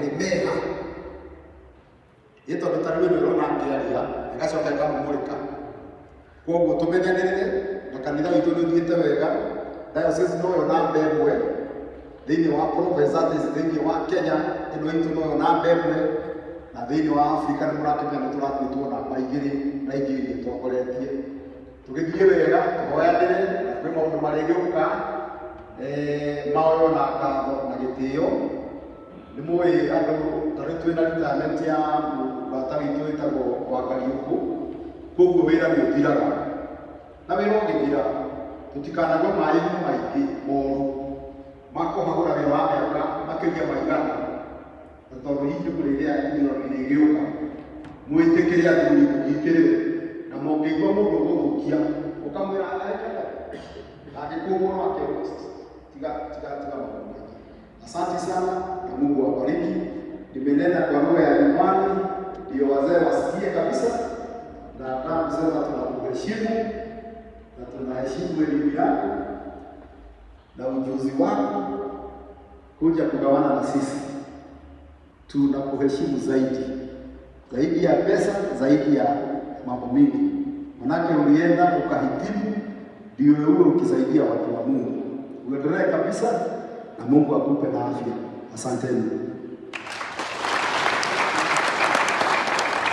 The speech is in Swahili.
Rĩ meha ĩ, tondũ ta rĩu ĩno ĩrona ngĩaria ĩgacoka ĩkamũmũrĩka. Koguo tũmenyanĩrĩre na kanitha witũ nĩ ũthiĩte wega. Diocese noyo namba 1 thĩinĩ wa province, that is thĩinĩ wa Kenya ĩno itũ noyo namba 1, na thĩinĩ wa Afrika nĩ mũrakĩmenya nĩ tũratuĩtwo namba 2 Nigeria ĩtongoretie. Tũgĩthiĩ wega, tũhoyanĩre na kwĩ maũndũ marĩgĩũka maoyo na ngatho na gĩtĩo. Nĩ mũĩ andũ ta rĩu twĩna retirement ya mũrata witũ wĩtagwo Wakariũkũ, koguo wĩra nĩ ũthiraga, na wĩra ũngĩthira tũtikanagwe maĩ-inĩ maingĩ moru ma kũhagũra wĩra wa mĩaka makĩria ma 100, na tondũ hihi nĩ kũrĩgĩa ithurano irĩgĩũka. Mwĩtĩkĩre athuri mũnyitĩrĩre, na mũngĩigua mũndũ ũgũthũkia ũkamwĩra arekera, angĩkũmwo no akerwo tiga tiga tiga maũndũ maingĩ. Asante sana na Mungu awabariki. Nimenena kwa lugha ya nyumbani ndio wazee wasikie kabisa, na nataka kusema tunakuheshimu na tunaheshimu elimu yako na ujuzi wako kuja kugawana na sisi. Tunakuheshimu zaidi zaidi ya pesa, zaidi ya mambo mingi, manake ulienda ukahitimu ndio uwe ukisaidia watu wa Mungu. Uendelee kabisa na Mungu akupe na afya. Asanteni.